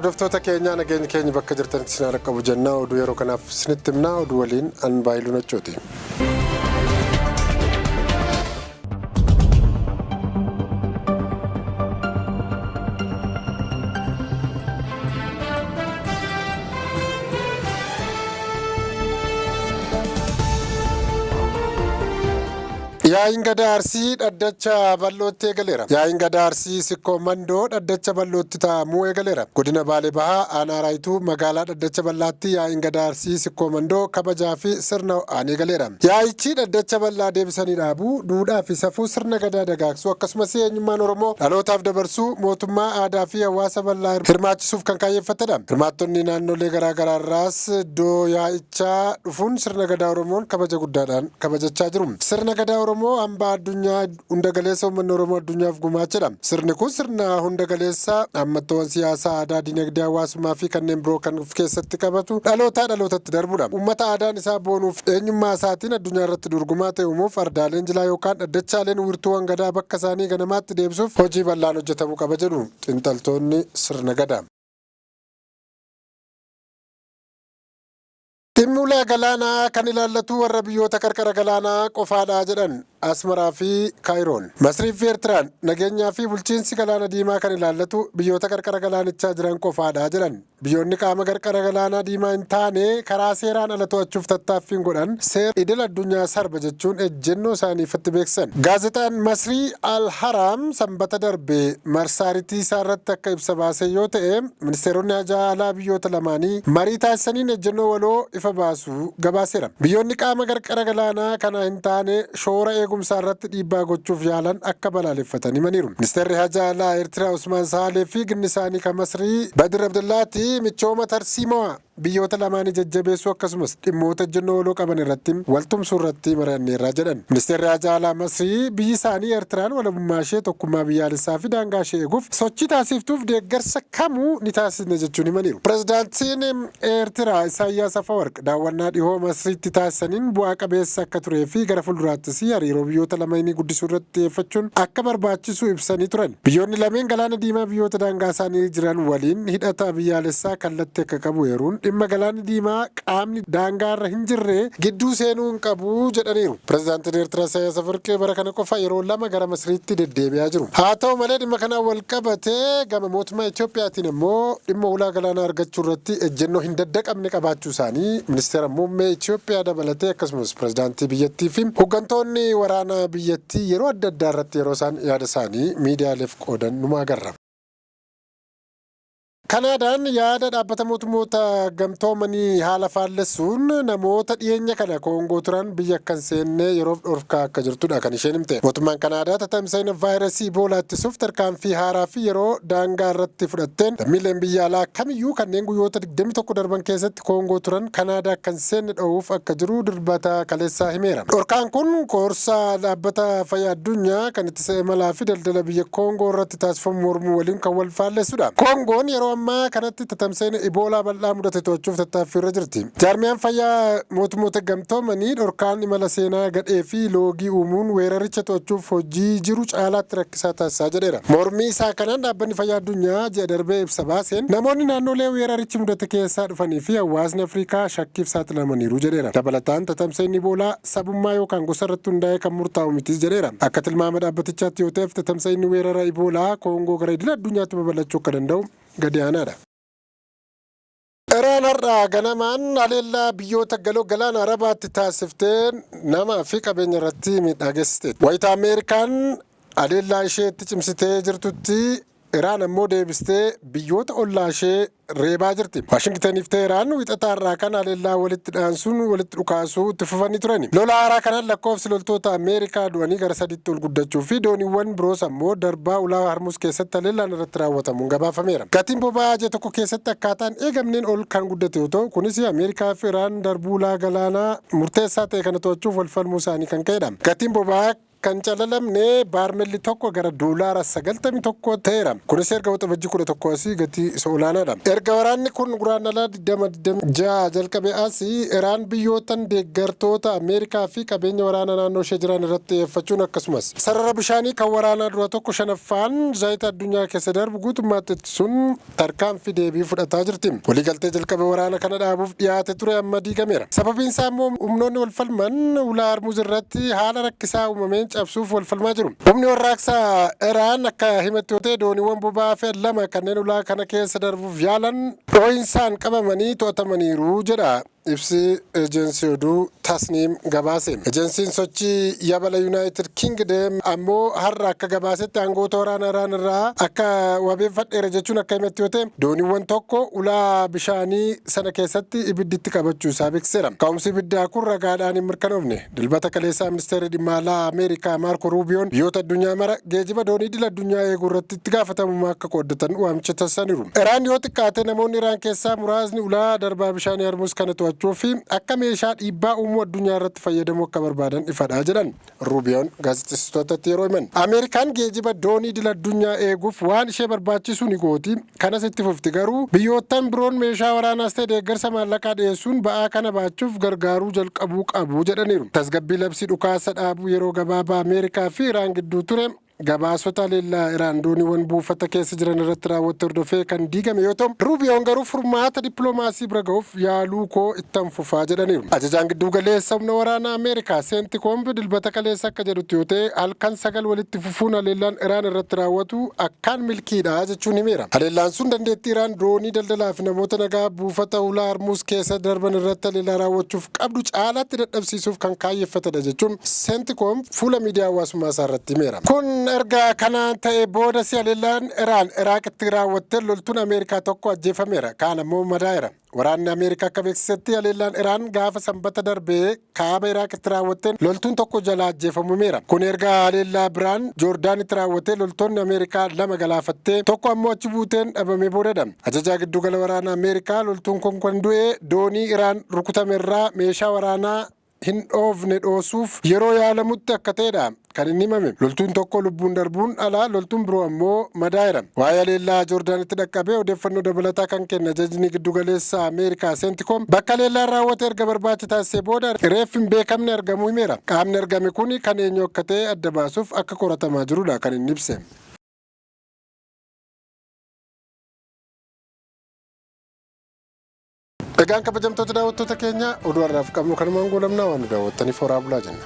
Hordoftoota keenyaa, nageenyi keenya bakka jirtanitti isin haa qabu jennaa. Oduu yeroo kanaaf isinitti himnaa. Oduu waliin an Baayiluu Nachooti. Yaa'iin Gadaa Arsii dhaddacha bal'ootti eegaleera. Yaa'iin Gadaa Arsii Sikkoo Mandoo dhaddacha bal'ootti taa'amuu eegaleera. Godina Baalee Bahaa, Aanaa Raayituu, magaalaa Dhaddacha Bal'aatti Yaa'iin Gadaa Arsii Sikkoo Mandoo kabajaa fi sirna ho'aan eegaleera. Yaa'ichi dhaddacha bal'aa deebisanii dhaabuu, duudhaa fi safuu sirna Gadaa dagaagsuu, akkasumas eenyummaan Oromoo dhalootaaf dabarsuu, mootummaa, aadaa fi hawaasa bal'aa hirmaachisuuf kan kaayyeffatedha. Hirmaattonni naannolee garaa garaarraas iddoo yaa'ichaa dhufuun sirna Gadaa Oromoon kabaja guddaadhaan kabajachaa jiru. Sirna Gadaa Oromoo hambaa addunyaa hunda galeessa uummanni Oromoo addunyaaf gumaachedha. Sirni kun sirna hunda galeessa hammattoowwan siyaasaa, aadaa, dinagdee, hawaasummaa fi kanneen biroo kan of keessatti qabatu dhalootaa dhalootatti darbudha. Uummata aadaan isaa boonuuf eenyummaa isaatiin addunyaa irratti dorgomaa ta'e uumuuf ardaaleen jilaa yookaan dhaddachaaleen wiirtuuwwan Gadaa bakka isaanii ganamaatti deebisuuf hojii bal'aan hojjetamuu qaba jedhu xiinxaltoonni sirna Gadaa. Dhimmi ulaa galaanaa kan ilaallatu warra biyyoota qarqara galaanaa qofaadha jedhan Asmaraa fi Kaayiroon. Masrii fi Eertiraan nageenyaa fi bulchiinsi Galaana Diimaa kan ilaallatu biyyoota qarqara galaanichaa jiran qofaadha jedhan. Biyyoonni qaama qarqara Galaanaa Diimaa hin taane karaa seeraan ala to'achuuf tattaaffiin godhan seera idil addunyaa sarba jechuun ejjennoo isaanii ifatti beeksisan. Gaazexaan Masrii Al Haraam Sanbata darbe marsaaritii isaarratti akka ibsa baasee yoo ta'e, Ministeeronni hajaa alaa biyyoota lamaanii marii taasisaniin ejjennoo waloo ifa baasuu gabaaseera. Biyyoonni qaama qarqara galaanaa kana hin taane shoora eegumsaa irratti dhiibbaa gochuuf yaalan akka balaaleffatan himaniiru. Ministeerri hajaa alaa Eertiraa Usmaan Saalee fi ginni isaanii kan Masrii Badir Abdullaati michooma tarsiimawaa biyyoota lamaanii jajjabeessuu akkasumas dhimmoota ejjennoo waloo qaban irratti waltumsuu irratti mari'anneerra jedhan. Ministeerri Haajaa Alaa Masrii biyyi isaanii Eertiraan walabummaa ishee, tokkummaa biyyaalessaa fi daangaa ishee eeguuf sochii taasiiftuuf deeggarsa kamuu ni taasisna jechuun himaniiru. Pirezidaantiin Eertiraa Isaayyaas Afawarq daawwannaa dhihoo Masriitti taasisaniin bu'aa qabeessa akka turee fi gara fuulduraattis hariiroo biyyoota lamainii guddisuu irratti xiyyeeffachuun akka barbaachisu ibsanii turan. Biyyoonni lameen Galaana Diimaa biyyoota daangaasaanii jiran waliin hidhata biyyaalessaa kallattii akka qabu eeruun, dhimma Galaanni Diimaa qaamni daangaarra hin jirre gidduu seenuu hin qabu jedhaniiru. Pirezidaantiin Eertiraa Isaayyaas Afawarqii bara kana qofa yeroo 2 gara Masriitti deddeebi'aa jiru. Haa ta'u malee dhimma kanaan walqabatee gama mootummaa Itoophiyaatiin ammoo dhimma ulaa galaanaa argachuurratti ejjennoo hin daddaqamne qabaachuu isaanii Ministeera Muummee Itoophiyaa dabalatee akkasumas pirezidaantii biyyattii fi hoggantoonni waraana biyyattii yeroo adda addaa irratti yeroo isaan yaada isaanii miidiyaaleef qoodan numa agarra. Kanaadaan yaada Dhaabbata Mootummoota Gamtoomanii haala faallessuun namoota dhiyeenya kana Koongoo turan biyya akka hin seenne yeroof dhorkaa akka jirtudha kan isheen himte. Mootummaan Kanaadaa tatamsa'ina vaayirasii Iboolaa ittisuuf tarkaanfii haaraa fi yeroo daangaa irratti fudhatteen lammiileen biyya alaa kamiyyuu kanneen guyyoota 21 darban keessatti Koongoo turan Kanaadaa akka hin seenne dhoowwuuf akka jiru Dilbata kaleessaa himeera. Dhorkaan kun gorsa Dhaabbata Fayyaa Addunyaa kan ittisa imalaa fi daldala biyya Koongoo irratti taasifamu mormuu waliin kan wal faallessudha. Koongoon yeroo ammaa kanatti tatamsa'ina Iboolaa bal'aa mudate to'achuuf tattaaffii irra jirti. Jaarmiyaan Fayyaa Mootummoota Gamtoomanii dhorkaan imala seenaa gadhee fi loogii uumuun weeraricha to'achuuf hojii jiru caalaatti rakkisaa taasisaa jedheera. Mormii isaa kanaan Dhaabbanni Fayyaa Addunyaa ji'a darbee ibsa baaseen namoonni naannoolee weerarichi mudate keessaa dhufanii fi hawaasni Afrikaa shakkiif saaxilamaniiru jedheera. Dabalataan tatamsa'inni Iboolaa sabummaa yookaan gosa irratti hundaa'ee kan murtaa'u mitis jedheera. Akka tilmaama dhaabbatichaatti yoo ta'eef tatamsa'inni weerara Iboolaa Koongoo gara idila addunyaatti babal'achuu akka danda'u gadi aanaadha. Iraan har'a ganamaan haleellaa biyyoota Galoo Galaana Arabaatti taasifteen namaa fi qabeenya irratti miidhaa geessisteetti. Wayita Ameerikaan haleellaa ishee itti cimsitee jirtutti Iraan ammoo deebistee biyyoota ollaa ishee reebaa jirti. Waashingitaniif Teheraan Wiixata har'aa kana haleellaa walitti dhaansuun walitti dhukaasuu itti fufanii turani. Lola haaraa kanaan lakkoofsi loltoota Ameerikaa du'anii gara sadiitti ol guddachuu fi dooniiwwan biroos ammoo darbaa ulaa Harmuuz keessatti haleellaan irratti raawwatamuun gabaafameera. Gatiin boba'aa ji'a tokko keessatti akkaataa hin eegamneen ol kan guddate yoo ta'u, kunis Ameerikaa fi Iraan darbuu ulaa galaanaa murteessaa ta'e kana to'achuuf wal falmuu isaanii kan ka'edha. Gatiin boba'aa. kan calalamne baarmelli tokko gara $91 ta'eera. Kunis erga Waxabajjii 11 asii gatii isa olaanaadha. Erga waraanni kun Guraandhala 2026 jalqabe asii Iraan biyyootan deeggartoota Ameerikaa fi qabeenya waraanaa naannoo ishee jiran irratti xiyyeeffachuun akkasumas sarara bishaanii kan waraanaa dura tokko shanaffaan zayita addunyaa keessa darbu guutummaatti ittisuun tarkaanfii deebii fudhataa jirti. Waliigaltee jalqaba waraana kana dhaabuuf dhiyaate ture amma diigameera. Sababiin isaa immoo humnoonni wal falman ulaa Hormuz irratti haala rakkisaa uumameen cabsuuf wal falmaa jiru. Humni warraaqsaa Iraan akka himatti yoo ta'e dooniiwwan boba'aa fe'an lama kanneen ulaa kana keessa darbuuf yaalan dhoohinsaan qabamanii to'atamaniiru jedha ibsi ejensii oduu Tasniim gabaase. Ejensiin sochii yabala Yuunaayitid Kingdom ammoo har'a akka gabaasetti aangoota waraana Iraan irraa akka wabeeffadheera jechuun akka himatti yoo ta'e dooniiwwan tokko ulaa bishaanii sana keessatti ibidditti qabachuu isaa beeksiseera. Ka'umsi ibiddaa kun ragaadhaan hin mirkanoofne. Dilbata kaleessaa ministeerri dhimma alaa Ameerikaa Maarko Ruubiyoon biyyoota addunyaa mara geejiba doonii idil addunyaa eeguu irratti itti gaafatamummaa akka qooddatan waamicha taasisaniiru. Iraan yoo xiqqaate namoonni Iraan keessaa muraasni ulaa darbaa bishaanii Hormuz kana to'achuu fi akka meeshaa dhiibbaa uumuu addunyaa irratti fayyadamuu akka barbaadan ifadha jedhan Ruubiyoon gaazexeessitootatti yeroo himan. Ameerikaan geejiba doonii idil addunyaa eeguuf waan ishee barbaachisu ni gooti. Kanas itti fufti, garuu biyyoottan biroon meeshaa waraanaas ta'e deeggarsa maallaqaa dhiyeessuun ba'aa kana baachuuf gargaaruu jalqabuu qabu jedhaniiru. Tasgabbii labsii dhukaasa dhaabuu yeroo gabaabaa Ameerikaa fi Iraan gidduu ture gabaasota haleellaa Iraan dooniiwwan buufata keessa jiran irratti raawwatte hordofee kan diigame yoo ta'u, Ruubiyoon garuu furmaata dippiloomaasii bira ga'uuf yaaluu koo ittan fufaa jedhaniiru. Ajajaan gidduu galeessa humna waraanaa Ameerikaa Seentikoomb Dilbata kaleessa akka jedhutti yoo ta'e halkan 9 walitti fufuun haleellaan Iraan irratti raawwatu akkaan milkiidha jechuun himeera. Haleellaan sun dandeettii Iraan doonii daldalaa fi namoota nagaa buufata ulaa Hormuuz keessa darban irratti haleellaa raawwachuuf qabdu caalaatti dadhabsiisuuf kan kaayyeffatedha jechuun Seentikoom fuula miidiyaa hawaasummaa isaa irratti himeera. Kun erga kanaan ta'ee booda si haleellaan Iraan Iraaqitti raawwatteen loltuun Ameerikaa tokko ajjeefameera, kaan ammoo madaa'eera. Waraanni Ameerikaa akka beeksisetti haleellaan Iraan gaafa Sanbata darbe kaaba Iraaqitti raawwatteen loltuun tokko jalaa ajjeefamuu himeera. Kun erga haleellaa biraan Joordaanitti raawwatee loltoonni Ameerikaa lama galaafattee tokko ammoo achi buuteen dhabamee boodadha. Ajajaa giddugala waraana Ameerikaa loltuun kun kan du'e doonii Iraan rukutamerraa meeshaa waraanaa hin dhoofne dhoosuuf yeroo yaalamutti akka ta'edha kan inni himame. Loltuun tokko lubbuun darbuun ala loltuun biroo ammoo madaa'eera. Waa'ee haleellaa Joordaanitti dhaqqabee odeeffannoo dabalataa kan kenne ajajni giddugaleessa Ameerikaa Seentikoom bakka haleellaan raawwate erga barbaacha taasisee booda reeffi hin beekamne argamuu himeera. Qaamni argame kun kan eenyu akka ta'e adda baasuuf akka qoratamaa jirudha kan inni ibse. Egaan kabajamtoota daawwattoota keenya, oduu har'aaf qabnu kanumaan goolabnaa. Waan nu daawwattaniif horaa bulaa jenna.